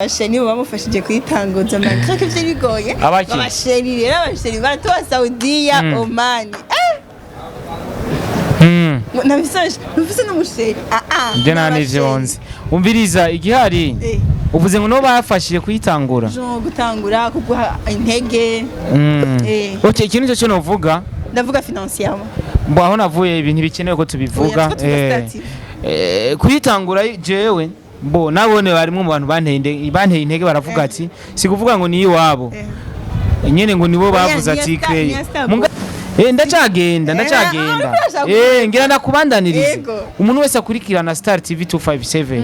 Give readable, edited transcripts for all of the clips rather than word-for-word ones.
Abachéri bamufashije kuyitanguza malgré ko ivyo bigoye. Abaki? Abachéri rero, abachéri baratuba Saudiya, Oman. Nafise n'umuchéri. Ah ah. Nje nta n'ivyo nzi. Umviriza, igihari uvuze ngo nibo bafashije kuyitangura. Jo gutangura, kuguha intege. Okay, ikintu cyo novuga, ndavuga financièrement. Mbo aho navuye ibintu bikenewe ko tubivuga. Oya, tuba stative. Kuyitangura jewe mbo nabone barimwe mu bantu banteye intege, baravuga ati si kuvuga ngo ni iwabo nyene, ngo nibo bavuze niya ati star- niya créer star. Ndacagenda, ndacagenda. Ariko urashaka Ngira ndakubandanirize. Yego. Umuntu wese akurikirana Star TV 257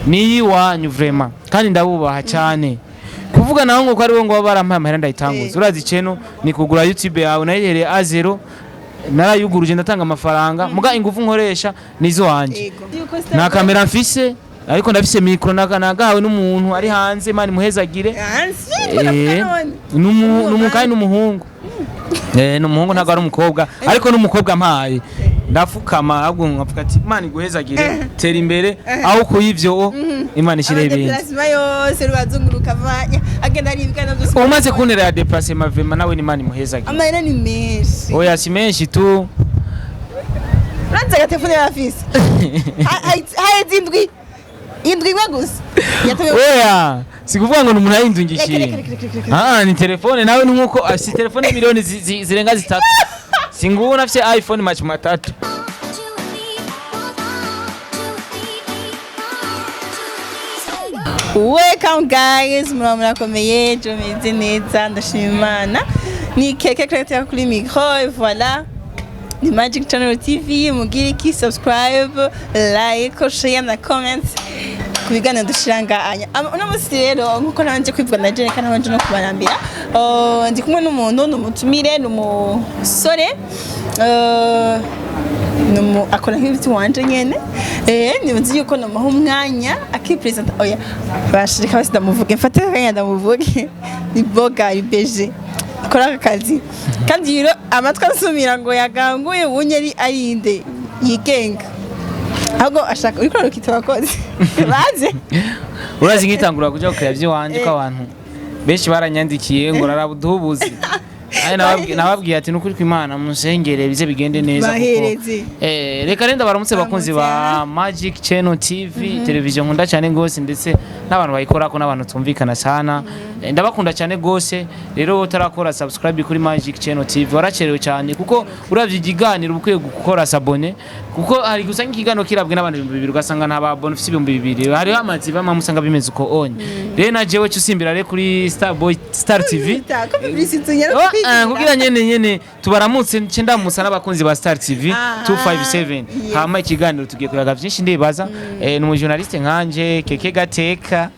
ni iwanyu vraiment, kandi ndabubaha cyane. Kuvuga naho ngo ko ari bo ngo baba barampaye amahera ndayitanguza, urazi channel ni kugura YouTube yawe, nayihereye A0, narayuguruje, ndatanga amafaranga, muga ingufu nkoresha nizo wanje. Yego. Yuko Star Nta kamera mfise, ariko ndafise micro nagahawe n'umuntu ari hanze, Imana imuhezagire. Ah, si, turavuga none. Kandi n'umuhungu, n'umuhungu, ntabwo ari umukobwa, ariko n'umukobwa mpaye ndafukama, ahubwo nkavuga ati Imana iguhezagire, tera imbere aho ukuye ivyo, Imana ishireho ibindi. Amadéplacement yose rubazunguruka agenda ari ibiganiro byose. Umaze kuntera ya déplacement, vraiment nawe n'Imana imuhezagire. Amahera ni menshi. Oya, si menshi tu. Uranze agatelefone yari afise haheze indwi imwe gusa. Oya, si kuvuga ngo ni umuntu ayindungishiye. Reka, reka, reka, reka, reka. Ah, ni telefone nawe ni nkuko si telefone miliyoni zirenga 3, si ngubu nafise iPhone machi matatu. Welcome guys, muraba murakomeye, je meze neza, ndashima Imana. Ni Keke Créateur kuri micro, et voilà. Ni Magic Channel TV, mugire iki? Subscribe, like, share na comment ku biganiro dushira ngahanya. Uno munsi rero, nkuko nabanje kwivuga na Jeneka, nabanje no kubarambira. Ndi kumwe n'umuntu, ni umutumire, ni umusore. Akora nk'ibiti wanje nyene, nibazi yuko namuha umwanya akipresenta. Oya, bashirika basi ndamuvuge, mfate akanya ndamuvuge. Ni Boga BG, akora aka kazi, kandi rero amatwi ansumira ngo yaganguye ubunye ari inde yigenga, ahubwo ashaka uriko urarukita abakozi baze. Urazi nkitangura kuja kureba ivy'iwanje ko abantu benshi baranyandikiye ngo raraba uduhubuzi. Aye, nababwiye ati nukuri kw'Imana munsengere bize bigende neza Bahereze. Reka renda baramutse bakunzi ba Magic Channel TV, television nkunda cyane gose, ndetse n'abantu bayikorako n'abantu tumvikana sana. Ndabakunda cyane gose. Rero utarakora subscribe kuri Magic Channel TV waracerewe cyane, kuko uravye ikiganiro uba ukwiye gukora s'abonner, kuko hari gusanga ikiganiro kirabwe n'abantu 2000, ugasanga nta babone ufite 2000, hariho amazi bamwe usanga bimeze uko onye. Rero na jewe cyo usimbira rero kuri Star Boy, Star TV. Ko publicité nyara. Oh, kugira nyene tubaramutse, nce ndamutsa n'abakunzi ba Star TV 257. Hama ikiganiro tugiye kuyaga vyinshi, ndibaza ni umujournaliste nkanje Keke Gateka.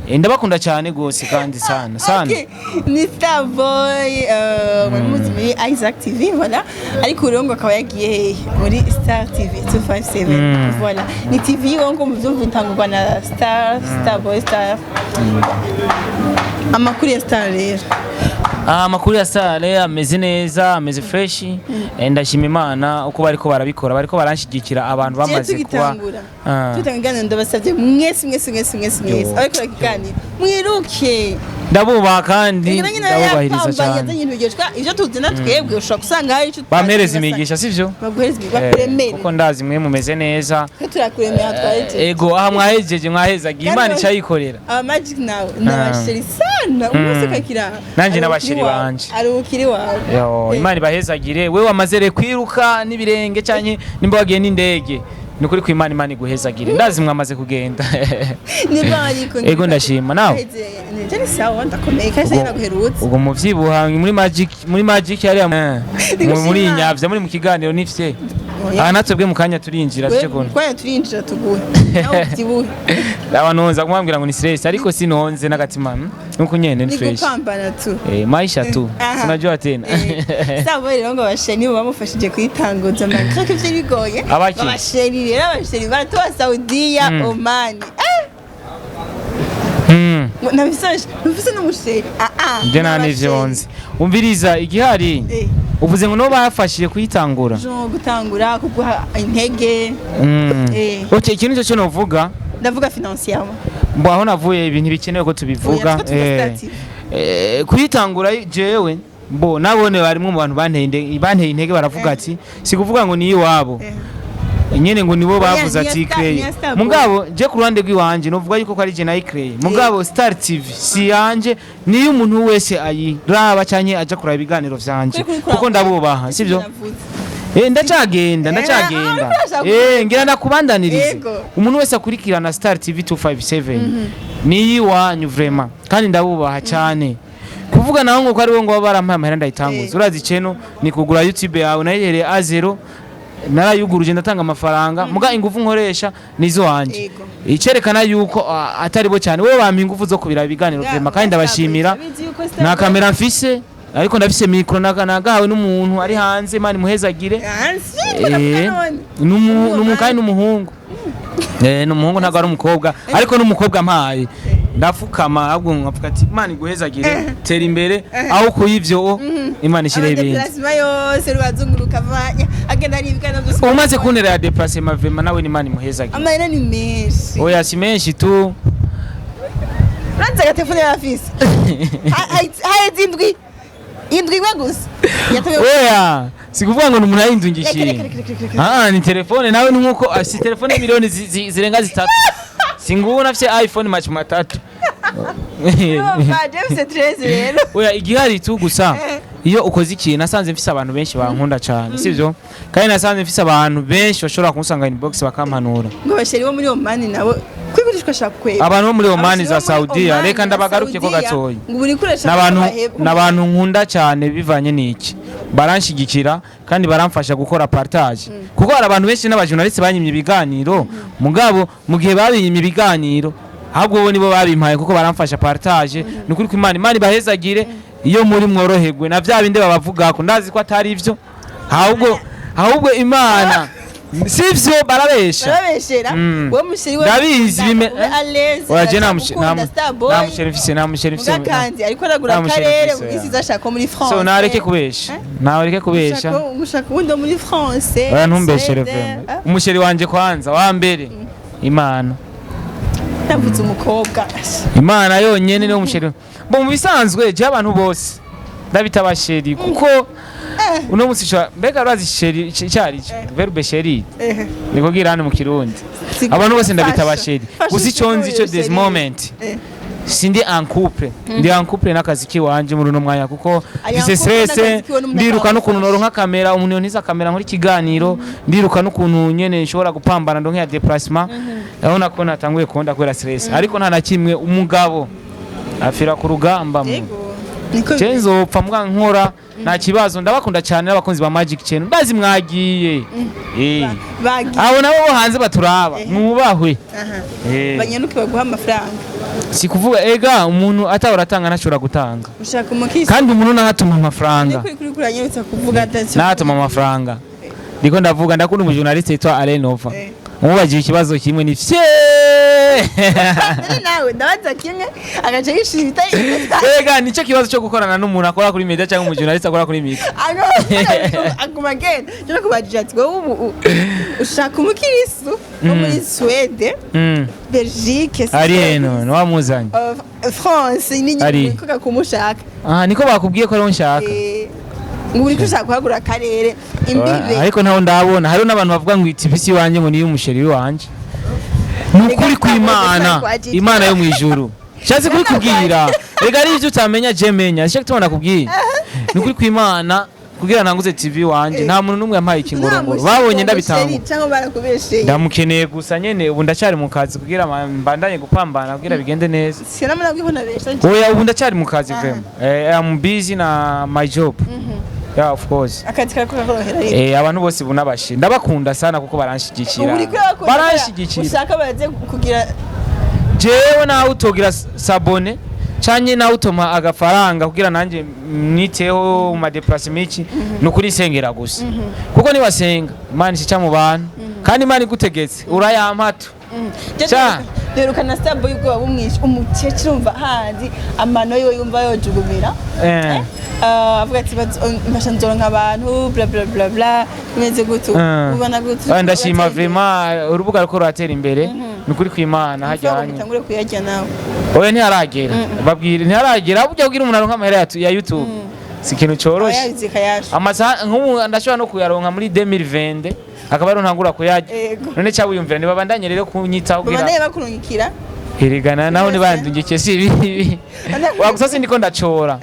Ndabakunda cyane gose kandi sana sana. Okay. Ni Starboy, muri muzi muri Isaac TV, voilà, ariko rero ngo akaba yagiye hehe? Muri Star TV 257. Voilà, ni TV wo ngo muvyumva itangurwa na Star, Starboy, Star. Amakuru ya Star rero? Ah, amakuru ya Star ameze neza, ameze fresh. Ndashima Imana uko bariko barabikora, bariko baranshigikira abantu bamaze kuba Tugitangura Ah. tutanga ikiganiro, ndabasabye mwese mwese mwese mwese mwese Yo. abariko ikiganiro mwiruke. Ndabubaha kandi Ngira nyine ndabubahiriza yapambaye cyane. Yazanye ibintu biryoshye, ivyo tuzina twebwe ushobora gusanga hari ico Bampereza imigisha, sivyo? Baguhereza imigisha, bakuremere. Kuko ndazi mwe mumeze neza. Twe turakuremera, twahejeje. Ego, aha mwahejeje, mwahezagiye, Imana icayikorera. Aba Magic nawe n'abachéri sana, umunsi ukakira. Nanje n'abachéri banje. Ari ukiri wawe. Yo, Imana ibahezagire. Wewe wamaze re kwiruka n'ibirenge canke nimba wagiye n'indege, ni ukuri ko Imana iguhezagire. Ndazi mwamaze kugenda. Niba ariko Ego, ndashima nawe. Nije ni sawa, ndakomeye kandi naguherutse. Ubwo muvyibuha muri Magic hariya muri Ndigushima. Nyavya muri mu kiganiro nifye. Oya. Aha natwebwe mu kanya turinjira tuje kubona. Kwanya turinjira tuguhe nawe ubyibuhe. Abantu nza kumwambwira ngo ni stress, ariko sinonze n'agatima, Nuko nyene ni Ni fresh. gupambana tu. Maisha tu. Aha. Sinajua tena. Sabo rero ngo abachéri bamufashije kuyitanguza malgré ko ivyo bigoye. Abaki? Abachéri rero, abachéri baratuba Saudiya, Oman. Nafise n'umuchéri. Ah ah. Nje nta n'ivyo nzi. Umviriza, igihari uvuze ngo nibo bafashije kuyitangura. Jo gutangura, kuguha intege. Okay, ikintu cyo novuga, Ndavuga financièrement. Mbo aho navuye ibintu bikenewe ko tubivuga. Oya, twe tuvuga Star TV. Kuyitangura jewe mbo nabone barimwe mu bantu banteye intege, baravuga ati si kuvuga ngo ni iwabo nyene, ngo nibo bavuze niya ati Star- créer. Niya Star Boy. Mugabo je ku ruhande rw'iwanje novuga yuko ko ari je nayikreye, mugabo Star TV si yanje, niyo umuntu wese ayiraba canke aja kuraba ibiganiro vyanje, kuko ndabubaha, sivyo? Ndacagenda, ndacagenda. Uriko urashaka Ngira ndakubandanirize. Yego. Umuntu wese akurikirana Star TV 257 ni iwanyu vraiment, kandi ndabubaha cyane. Kuvuga naho ngo ko ari wo ngo baba barampaye amahera ndayitanguza, urazi ceno ni kugura YouTube yawe, nayihereye A0, narayuguruje, ndatanga amafaranga, muga ingufu nkoresha nizo wanje. Icerekana yuko atari bo cyane, wowe bampa ingufu zo kubira ibiganiro vraiment, kandi ndabashimira. Urabizi yuko Star Nta Boy- kamera mfise, ariko ndafise micro nagahawe n'umuntu ari hanze, Imana imuhezagire. Ah, si, turavuga none. Kandi n'umuhungu, n'umuhungu, ntabwo ari umukobwa, ariko n'umukobwa mpaye ndafukama, ahubwo nkavuga ati Imana iguhezagire, tera imbere aho ukuye ivyo, Imana ishyireho ibindi. Ama déplacement yose rubazunguruka vanya agenda ari ibiganiro byose. Umaze kuntera ya déplacement vraiment, nawe n'Imana imuhezagire. Amahera ni menshi. Oya, si menshi tu. Uranze agatelefone yari afise haheze indwi imwe gusa. Oya, si kuvuga ngo ni umuntu ayindungishiye. Reka, reka, reka, reka, reka. Ah, ni telefone nawe ni nkuko si telefone miliyoni zirenga 3, si ngubu nafise iPhone maci matatu. Urumva James 13 rero. Oya, igihari tu gusa iyo ukoze ikintu, nasanze mfise abantu benshi bankunda cyane, sivyo? Kandi nasanze mfise abantu benshi bashobora kunsanga inbox bakampanura. Ngo ba chéri bo muri Oman nabo kwigurishwa shaka kweba. Abantu bo muri Oman, Aba chéri za bo muri Saudiya, Oman reka na ndabagaruke ko Saudiya, gatoya. ngo buri kurashaka N'abantu n'abantu nkunda cyane, bivanye n'iki, baranshigikira kandi baramfasha gukora partage, kuko hari abantu benshi n'aba journaliste banyimye ibiganiro, mugabo mu gihe babinyimye ibiganiro, ahubwo bo nibo babimpaye kuko baramfasha partage. Ni ukuri ko Imana ibahezagire iyo muri mworoherwe na bya bindi babavugako, ndazi ko atari ivyo, ahubwo Imana sivyo, barabesha. Barabeshera. Wowe mu chéri we Ndabizi ube à l'aise. Oya, je nta mu chéri mfise, nta mu chéri mfise. Muga kandi ariko aragura Nta mu chéri akarere mfise, mu oya. isi zashaka muri France. So nareke kubesha, nareke kubesha. Ushaka uwundi wo muri France. Oya, ntumbeshere. Suède, Vraiment, ah, umu chéri wanje kwanza wa mbere Imana. Navuze umukobwa. Imana yonyene niwe mu chéri. Bo mu bisanzwe je abantu bose ndabita aba chéri, kuko uno musi mbega urazi chéri icari cyo verbe chéri niko gira hano mu Kirundi? Abantu bose ndabita aba chéri. Fasha. Gusa ico nzi cyo, this chéri. moment sindi en couple, ndi en couple n'akazi kiwanje muri uno mwanya, kuko Ari mfise en couple stress. n'akazi kiwe n'umuntu Ndiruka n'ukuntu akagufasha. noronka kamera, umuntu yontiza kamera nkora ikiganiro, ndiruka n'ukuntu nyene nshobora gupambana ndonke ya déplacement. Urabona ko natanguye kubonda kubera stress, ariko nta na kimwe, umugabo afira ku rugamba mu Yego. Niko. Je nzopfa mbwa nkora, nta kibazo. Ndabakunda cyane n'abakunzi ba Magic Channel, ndazi mwagiye. Bagiye. Abo nabo bo hanze baturaba, mwubahwe. Aha. Banyanuke baguha amafaranga. Si kuvuga ega umuntu atahora atanga ntashobora gutanga. Ushaka umukisi. Kandi umuntu nahatuma amafaranga. Kuri kuri kuranyarutsa kuvuga atacyo. Nahatuma amafaranga, ndiko ndavuga ndakunda umu journaliste yitwa Alain Nova. Umubajije ikibazo kimwe ni fye. None nawe ndabaza kimwe agaca yishira ibitari. Ega nicyo kibazo cyo gukorana n'umuntu akora kuri media cyangwa umu journaliste akora kuri media. Aguma agenda. Cyo kubajije ati wowe ubu ushaka umukirisu wo muri Suède, Belgique, Ari eno wamuzanye. France Ari. n'inyuma kumushaka. Ah, niko bakubwiye ko ariho nshaka? Ngo uriko ushaka kuhagura akarere imbibe. Ariko ntaho ndabona. Hariho n'abantu bavuga ngo TV si iwanjye, ngo niyo umu chéri wanje. Ni ukuri kw'Imana, Imana yo mu ijuru, nshatse kubikubwira. Rega ari ibyo utamenya, je menya nicyo gituma nakubwiye. Ni ukuri kw'Imana, kugira nanguze TV wanje nta muntu n'umwe yampaye ikingorongoro, babonye ndabitanga. Cyangwa barakubesheye. Ndamukeneye gusa nyene ubu ndacyari mu kazi kugira mbandanye gupambana kugira bigende neza. Sinamara kwibona besha. Oya, ubu ndacyari mu kazi vraiment. I'm busy na my job, yeah, of course. Akazi karako kakorohera rero. Abantu bose bunabashe ndabakunda sana kuko baranshigikira. Ubu uriko urakunda. Baranshigikira. Ushaka baze kugira. Jewe nawe utogira sabone canke nawe utoma agafaranga kugira nanjye mwiteho mu ma déplacement, iki ni ukuri nsengera gusa, kuko niwasenga Imana ishica mu bantu, kandi Imana igutegetse urayampa tu. Ca. Derukana Starboy ubwoba bumwishe, umukecuru umva handi amano yiwe yumva yojugumira. Avuga ati mbasha nzoronka abantu bla bla bla bla, bimeze gute? Ubona gute? Ndashima vraiment, urubuga ruko ruratera imbere. Ni ukuri kw'Imana hajyanye. Mutangure kuyarya nawe. Oya, ntiharagera, babwire ntiharagera. Burya kugira umuntu aronka amahera ya YouTube si ikintu coroshe. Abayazi kayasha. Amasaha nk'ubu ndashobora no kuyaronka muri 2020, akaba ariho ntangura kuyarya. None ca wiyumvira ntibabandanye rero kunyitaho kugira Babandanye bakurungikira. Erigana naho ntibandungikiye, si ibi wagusa, sindiko ndacora.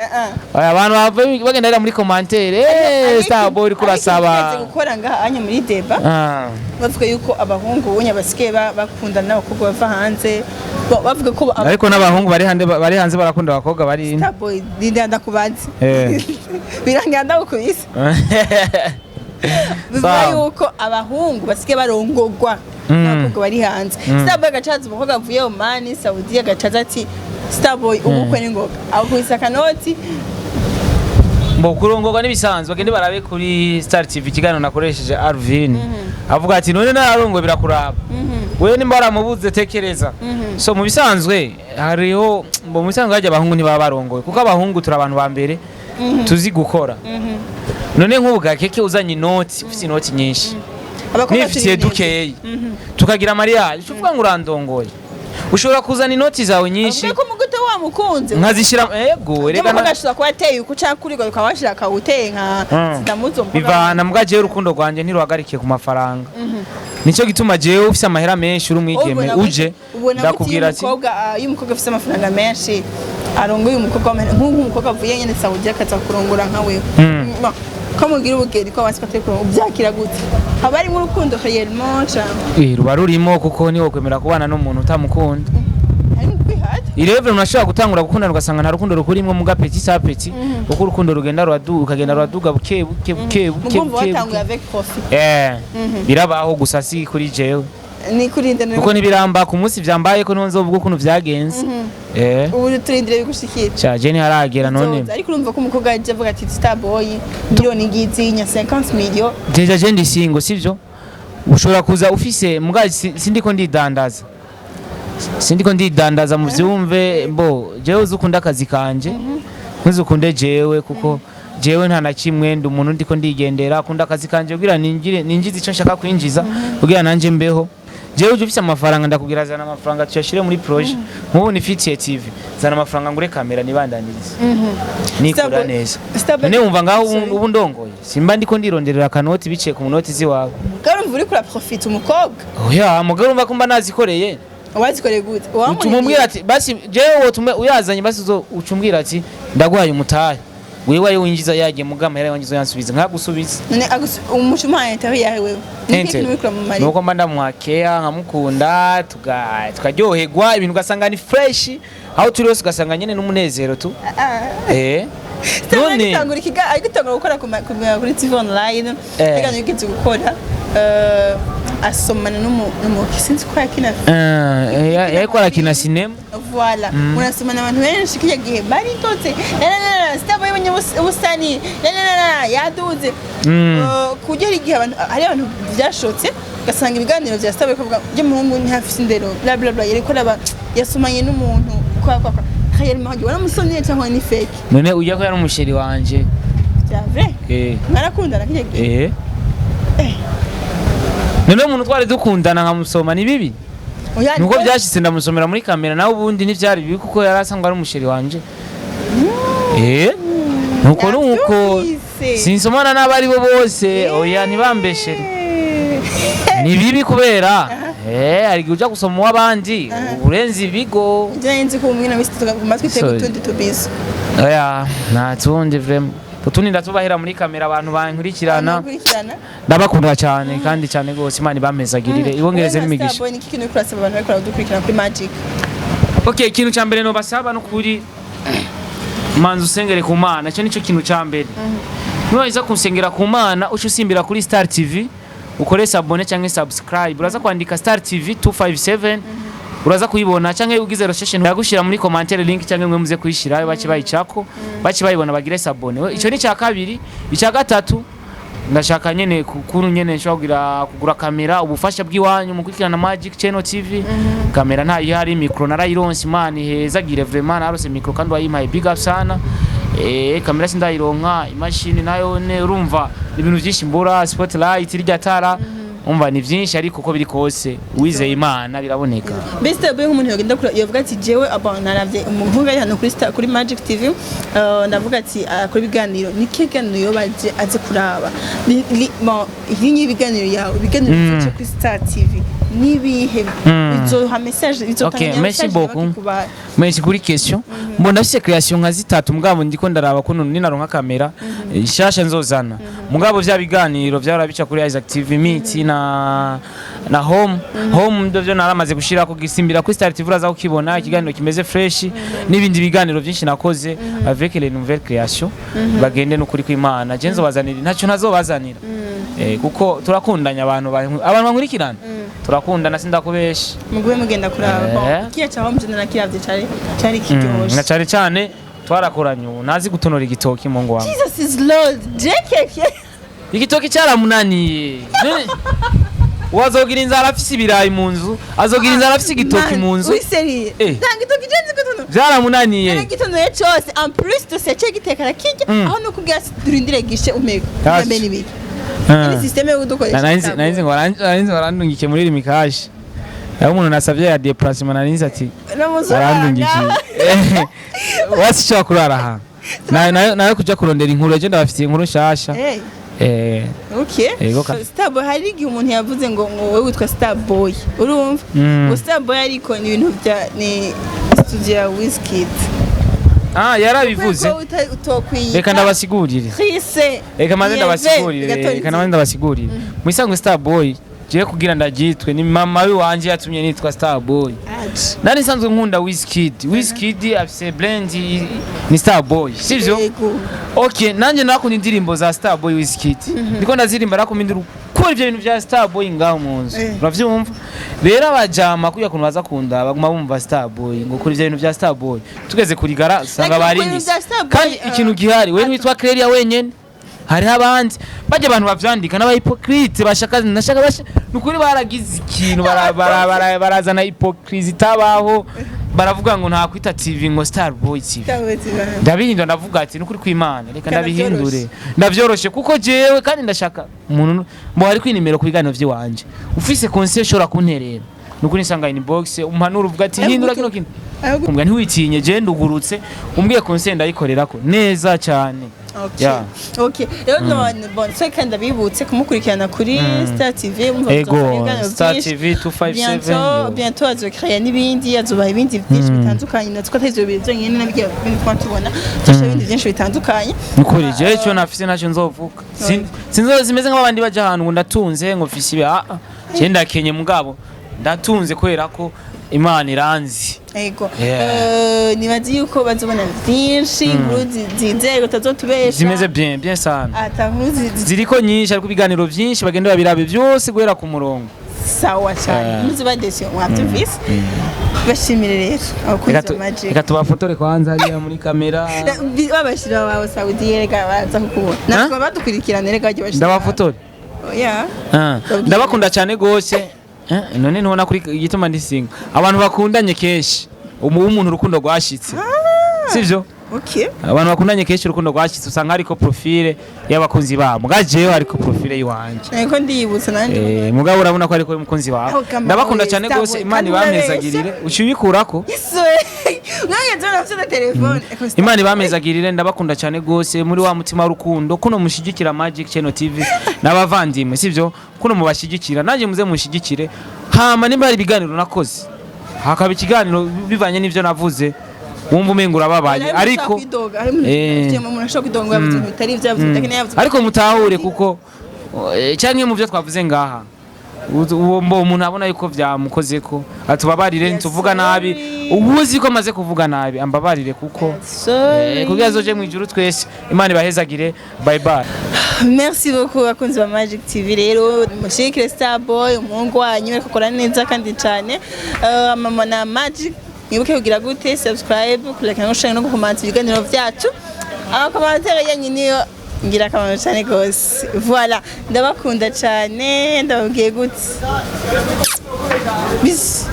Oya, abantu bava bagenda rero muri commentaire, eh, Starboy uriko urasaba. Ariko gukora ngaha anya muri débat, bavuga yuko abahungu ubunya basigaye bakundana n'abakobwa bava hanze. Bavuga ko Ariko n'abahungu bari hanze barakunda abakobwa bari ino. Starboy, ndinda ndakubanze. Birangira ndagukubise. Bivuga yuko abahungu basigaye barongogwa n'abakobwa bari hanze. Starboy agacaza umukobwa avuye Oman, Saudi, agacaza ati: "Starboy, ubukwe ni ngoga," akubise akanoti. Mbo kurongorwa n'ibisanzwe, bagende barabe kuri Star TV ikiganiro nakoresheje Arvin, avuga ati: "None nararongowe birakuraba wewe nimba waramubuze, tekereza." So mu bisanzwe hariho, mbo mu bisanzwe hajya abahungu ntibaba barongowe, kuko abahungu turi abantu ba mbere tuzi gukora. None nk'ubu gakeke uzanye inoti, ufite inoti nyinshi, Abakobwa nifitiye turi dukeyi, tukagira mariage, uvuga ngo urandongoye? Ushobora kuzana inoti zawe nyinshi Avuga ko umuguto wamukunze nkazishyira, ego rega. Umukobwa ashobora kuba ateye uku canke kuri, ukaba washira akawuteye nka sinamuzi umukobwa. Bivana mbwa, jewe urukundo rwanje ntiruhagarikiye ku mafaranga. Nicyo gituma jewe ufise amahera menshi, uri umwigeme, Ubona gute- uje ubona gute iyo ndakubwira ati umukobwa, iyo umukobwa afise amafaranga menshi arongoye umukobwa nk'ubu umukobwa avuye nyene Saudi akaza kurongora nka wewe, Bon, ko mugira ubugeni, ko basi batari kurongora, ubyakira gute? Haba harimo urukundo réellement canke? Ruba rurimo, kuko ntiwokwemera kubana n'umuntu utamukunda. Harimo kwihata. Irevre unashobora gutangura gukundana ugasanga nta rukundo rukurimo, muga petit à petit, kuko urukundo rugenda ruraduga, ukagenda ruraduga buke buke buke buke. Mugumva Buke watanguye buke. avec profit. Birabaho, gusa si kuri jewe. Ni kuri nde? Kuko ntibiramba ku munsi vyambaye ko niho nzovuga ukuntu vyagenze. Ubu turindire bigushikira. Sha, je ntiharagera none. Zoza. Ariko urumva ko umukobwa yaje avuga ati: "Starboy, miliyoni ngizi nya 50 millions." Déjà je ndi single, sivyo? Ushobora kuza ufise muga sindiko ndidandaza, sindiko ndidandaza, muvyumve. Mbo jewe uzi ukunda akazi kanje, ntuzukunde jewe, kuko jewe nta na kimwe, ndi umuntu ndiko ndigendera, akunda akazi kanje kugira ningire ninjize ico nshaka kwinjiza kugira nanje mbeho. Jewe uje ufise amafaranga, ndakubwira: "Zana amafaranga tuyashire muri projet." Nk'ubu nifitiye TV, zana amafaranga ngure kamera nibandanirize nikura neza. None wumva ngaho Sorry. ubu ndongoye, simba ndiko ndironderera akanoti biciye ku munoti ziwawe. Kandi urumva uriko uraprofita umukobwa. Oya, mugabo urumva ko mba nazikoreye. Wazikoreye gute? Uca umubwira ati: "Basi jewe wotume uyazanye, basi uzo." Uca umbwira ati: "Ndaguhaye umutahe, wewe ayo winjiza yagiye, muga amahera wanjye uzoyansubiza," nkagusubiza. None umushuma intérêt yawe wewe ni Ente. ikintu uriko uramumara? Nuko mba ndamuhakeya, nkamukunda, tukaryoherwa, ibintu ugasanga ni fresh aho turi hose, ugasanga nyene n'umunezero tu. None Gitangura ikiga ariko gitangura gukora kuri TV online. Reka nigeze gukora, asomana n'umu sinzi ko yakina. Yariko arakina sinema. Voilà, murasomana, abantu benshi kijya gihe baritotse na Starboy yabonye ubusani na yaduze. Kugera igihe abantu, hari abantu byashotse, ugasanga ibiganiro bya Starboy kuvuga by'umuhungu ntihafise indero, bla bla bla, yariko araba yasomanye n'umuntu kwa kwa kwa. Réellement waramusomye cyangwa ni fake? None ujya ko yari umusheri wanje. Bya vrai? Mwarakundana kijya gihe? Eh. None umuntu twari dukundana nkamusoma ni bibi? Oya, Nuko byashitse ndamusomera muri kamera, nawe ubundi ntivyari bibi, kuko yari asanzwe ari umusheri wanje. Nuko nuko Navyumvise. sinsomana n'abari bo bose, oya, ntibambeshere. Ni bibi kubera hari igihe uja gusoma uw'abandi urenze ibigo. Njye nzi ko umwe na wese tuguma twitega Sorry. utundi tubizo. Oya, nta tundi vraiment, utundi ndatubahera muri kamera abantu bankurikirana. Abakurikirana. Ndabakunda cyane kandi cyane rwose, Imana ibampezagirire, ibongereze n'imigisha. Starboy, ni iki kintu uriko urasaba abantu bariko baradukurikirana kuri Magic? Okay, ikintu cya mbere nobasaba no kuri manza usengere ku Mana, icyo nicyo kintu cya mbere. Niba kunsengera ku Mana, uca usimbira kuri Star TV, ukore s'abonner cyangwa subscribe, uraza kwandika Star TV 257, uraza kuyibona, cyangwa ugize recherche ndagushyira muri commentaire link, cyangwa mwe muze kuyishyira bace bayicako, bace bayibona, bagire s'abonner. Icyo ni cya kabiri. Icya gatatu, ndashaka nyene kuntu nyene nshobora kugura kamera, ubufasha bw'iwanyu mu gukurikirana Magic Channel TV. Kamera ntayo ihari, micro narayironse, Imana ihezagire vraiment, narose micro kandi wayimpaye, big up sana. Kamera sindayironka, imashini nayo ne, urumva ibintu byinshi mbura, spotlight, irya tara. Umva, ni byinshi, ariko uko biri kose wizeye Imana biraboneka. Mbese Starboy, nk'umuntu yogenda kure yovuga ati jewe aba naravye umuhungu ari hano kuri Star, kuri Magic TV, ndavuga ati akora ibiganiro, ni kihe kiganiro yoba aje kuraba? Bon, iyi ni ibiganiro yawe, ibiganiro bica kuri Star TV nibihe? Bizoha message, bizotanga Okay, merci message beaucoup. kuba Merci kuri question. Mbona ndafise création nka zitatu, mugabo ndiko ndaraba kuno ninaronka kamera nshasha nzozana. Mugabo vya biganiro vyahora bica kuri Isaac TV Meet na Home. Home ndovyo naramaze gushirako, gisimbira kuri Star TV uraza kukibona, ikiganiro kimeze fresh n'ibindi biganiro byinshi nakoze avec les nouvelles créations. Bagende n'ukuri kw'Imana, je nzobazanira, ntacyo ntazobazanira. Kuko turakundanya, abantu bankurikirana turakundana, sindakubesha. Mugume mugenda kuraba. Bon, kiya ca Home je nakiravye, cari kiryoshe. Na cyane cyane twarakoranye, ubu ntazi gutonora igitoki mu ngo wanjye. Jesus is Lord, JKK. Igitoki cyaramunaniye. None wazogira inzara afise ibirayi mu nzu, azogira inzara afise igitoki mu nzu? Oui, sérieux. Nta gitoki je nzi gutonora. Byaramunaniye. Gitonoye cyose, en plus de ça cyo giteka arakirya. Aho no kubwira ati turindire gishe umego mbe nibiki. Ni système yo dukoresha. Narinzi barandungikiye muri Lumicash, aho umuntu nasavye ya déplacement, narinzi ati barandungikiye wasi ushobora kurara aha nayo kuja kurondera inkuru. Ejo ndabafitiye inkuru nshasha. Okay. Yego Starboy, hari igihe umuntu yavuze ngo wowe witwa Starboy, urumva? Ngo Starboy, ariko ni ibintu bya ni studio ya Wizkid. Ah, yarabivuze. Kubera ko utokwiyita Reka ndabasigurire. Chris. Reka maze Yeve, ndabasigurire. bigatora Reka inzira. maze ndabasigurire. Mu isanzwe Starboy, jewe kugira ndaryitwe ni mama wanje yatumye nitwa Starboy. Aje. Nari nsanzwe nkunda Wizkid. Wizkid afise brand ni Starboy, sivyo? Yego. Okay, nanjye nakunda indirimbo za Starboy Wizkid, ndiko ndazirimba nakumindira gukora ivyo bintu vya Starboy ngaho mu nzu. Uravyumva rero, abajama kuya kuntu baza kunda baguma bumva Starboy ngo kuri ivyo bintu vya Starboy, tugeze kurigara usanga Like, bari ibintu nyise. vya Starboy, Kandi ikintu gihari, we witwa Clelia wenyene, hariho abandi bajya abantu bavyandika n'aba hypocrite bashaka nashaka basha nukuri baragize ikintu barazana hypocrisie itabaho, baravuga ngo nta kwita TV ngo Starboy TV. Starboy TV. Ndabihindura, ndavuga ati nukuri kw'Imana reka Kandi ndabihindure, ndavyoroshe kuko jewe kandi ndashaka umuntu mbo hari kwinimero ku biganiro vy'iwanje ufise conseil ushobora kunterera, nukuri nsanga inbox umpanura uvuga ati hindura kino kintu. Kumbwa ntiwitinye, je ndugurutse, umbwiye conseil ndayikorerako neza cyane. Okay. Yeah. Okay. Rero none bon, twe kandi abibutse kumukurikirana kuri Star TV, umva Ego, kuzokora ibiganiro Star byinshi. TV 257. Bientôt, Yo. bientôt azokreya n'ibindi, azobaha ibindi byinshi bitandukanye. Natwe atari ivyo bintu byonyine nabyo bindi twaba tubona, turashaka ibindi byinshi bitandukanye. Nukuri jewe icyo nafise ntacyo nzovuga. Sinzo zimeze nk'abandi baja ahantu ngo ndatunze, ngo mfise ibi. Ah ah. Je ndakenye, mugabo ndatunze kubera ko Imana iranzi. Ego. Yeah. Nibazi yuko bazobona byinshi, inkuru zizewe utazotubesha. Zimeze bien bien sana. Ata nkuru Ziriko nyinshi, ariko ibiganiro byinshi bagenda babirabe byose guhera ku murongo. Sawa cyane. Muziba desio mwabyumvise. Bashimire rero abakunzi Reka ba Magic. Reka tubafotore kwanza hariya muri kamera. Babashira bawe Saudi, reka baza kukubona. Natwe badukurikirana, reka bajye bashira. Ndabafotore. Yeah. Ah, ndabakunda cyane gose. None ntubona kuri igituma ndisinga abantu bakundanye kenshi umuntu urukundo rwashitse, sivyo? Okay. Abantu bakundanye kenshi urukundo rwashitse usanga hariko profile y'abakunzi babo, muga jewe hariko profile yiwanje. Niko ndiyibutsa nanjye. Mugabo urabona ko ariko umukunzi wawe. Aho kama Ndabakunda we, cyane Starboy, gose, Imana kandi urabeshya. ibamezagirire, uca ubikurako. Yesu. Nanjye nzona mfite na telefone. Imana ibamezagirire, ndabakunda cyane gose muri wa mutima w'urukundo kuno mushigikira Magic Channel TV n'abavandimwe, sivyo? Kuno mubashigikira, nanjye muze mushigikire. Hama nimba hari ibiganiro nakoze, hakaba ikiganiro bivanye n'ivyo navuze wumva umenga urababaye, ariko umuntu ashobora kwidoga ngo yavuze ibintu bitari ibyo, yavuze ibitakeneye, yavuze. Ariko mutahure kuko canke mu byo twavuze ngaha uwo mbo umuntu abona yuko vyamukozeko atubabarire. Yes, Ntituvuga nabi. sorry. Ubuzi ko amaze kuvuga nabi ambabarire kuko Sorry. kugira azoje mu ijuru twese. Imana ibahezagire, bye bye. Merci beaucoup bakunzi ba Magic TV. Rero mushigikire Starboy, umuhungu wanyu ariko akora neza kandi cyane. Mama na Magic, mwibuke kugira gute? Subscribe, kulike no share no gukomanta ibiganiro byacu. Ama commentaire yanyu niyo ngirakamaro cyane gose. Voilà, ndabakunda cyane, ndababwiye gute. Bisous.